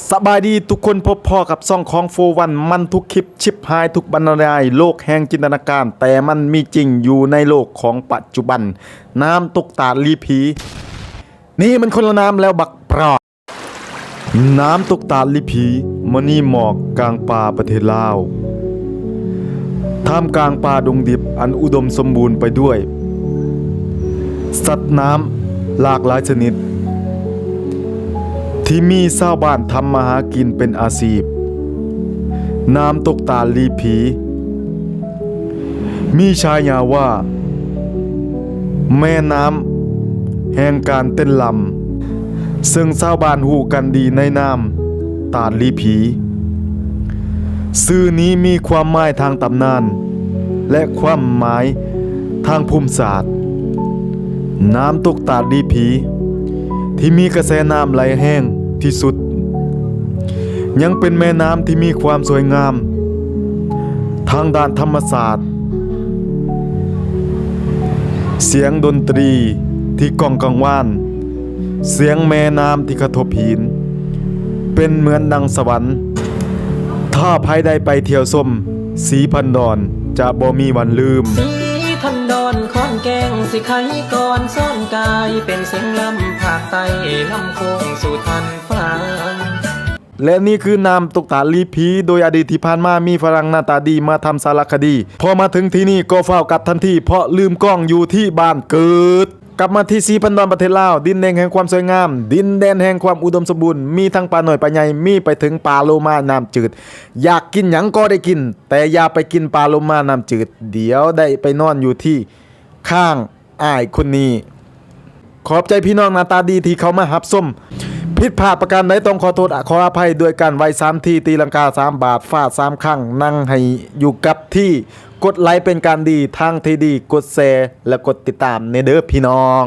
ສະບາຍດີທຸກຄົນ, ພົບພໍ້ກັບຊ່ອງຂອງ ໂຟວັນ ມັນທຸກຄລິບ ຊິບຫາຍທຸກບັນລະຍາຍ ໂລກແຫ່ງຈິນຕະນາການ ແຕ່ມັນມີຈິງຢູ່ໃນໂລກຂອງປັດຈຸບັນ. ນ້ຳຕົກຕາດຫຼີຜີ. ນີ້ມັນຄົນລະນ້ຳແລ້ວບັກປຣາ. ນ້ຳຕົກຕາດຫຼີຜີ, ມະນີໝອກກາງປ່າປະເທດລາວ. ທ່າມກາງປ່າດົງດິບອັນອຸດົມສົມບູນໄປດ້ວຍສັດນ້ຳຫຼາກຫຼາຍຊະນິດ ທີ່ມີຊາວບ້ານທຳມາຫາກິນເປັນອາຊີບ. ນ້ຳຕົກຕາດຫຼີຜີ ມີຊາຍາວ່າ ແມ່ນ້ຳແຫ່ງການເຕັ້ນລຳ, ເຊິ່ງຊາວບ້ານຮູ້ກັນດີໃນນາມຕາດຫຼີຜີ. ຊື່ນີ້ມີຄວາມໝາຍທາງຕຳນານ ແລະ ຄວາມໝາຍທາງພູມສາດ. ນ້ຳຕົກຕາດຫຼີຜີ ທີ່ມີກະແສນ້ຳໄຫຼແຮງທີ່ສຸດ ຍັງເປັນແມ່ນ້ຳທີ່ມີຄວາມສວຍງາມທາງດ້ານທຳມະຊາດ. ສຽງດົນຕີທີ່ກ້ອງກັງວານ, ສຽງແມ່ນ້ຳທີ່ກະທົບຫີນ ເປັນເໝືອນດັ່ງສະຫວັນ. ຖ້າໃຜໄດ້ໄປທ່ຽວຊົມ ສີພັນດອນ ຈະບໍ່ມີວັນລືມ. ສີພັນດອນຄອນແກ້ງ ຊິໄຂກ່ອນຊ້ອນກາຍ ເປັນສຽງລຳພາກໃຕ້ ລຳໂຄ້ງສູ່ທັນຟັງ. ແລະ ນີ້ຄືນ້ຳຕົກຕາດຫຼີຜີ ໂດຍອະດີດທີ່ຜ່ານມາມີຝຣັ່ງໜ້າຕາດີມາທຳສາລະຄະດີ, ພໍມາເຖິງທີ່ນີ້ກໍຟ້າວກັບທັນທີ ເພາະລືມກ້ອງຢູ່ທີ່ບ້ານເກີດ. ກັບມາທີ່ສີພັນດອນປະເທດລາວ, ດິນແດນແຫ່ງຄວາມສວຍງາມ, ດິນແດນແຫ່ງຄວາມອຸດົມສົມບູນ, ມີທັງປານ້ອຍປາໃຫຍ່, ມີໄປເຖິງປາໂລມານ້ຳຈືດ. ຢາກກິນຫຍັງກໍໄດ້ກິນ, ແຕ່ຢ່າໄປກິນປາໂລມານ້ຳຈືດ, ດຽວໄດ້ໄປນອນຢູ່ທີ່ຂ້າງອ້າຍຄົນນີ້. ຂອບໃຈພີ່ນ້ອງໜ້າຕາດີທີ່ເຂົ້າມາຮັບຊົມ. ຜິດພາດປະການໃດຕ້ອງຂໍໂທດຂໍອະໄພ ດ້ວຍການໄຫວ້ສາມທີ, ຕີລັງກາສາມບາດ, ຟາດສາມຄັ້ງ, ນັ່ງໃຫ້ຢູ່ກັບທີ່, ກົດໄລເປັນການດີ, ທາງທີ່ດີ ກົດແຊ ແລະ ກົດຕິດຕາມແດ່ເດີພີ່ນ້ອງ.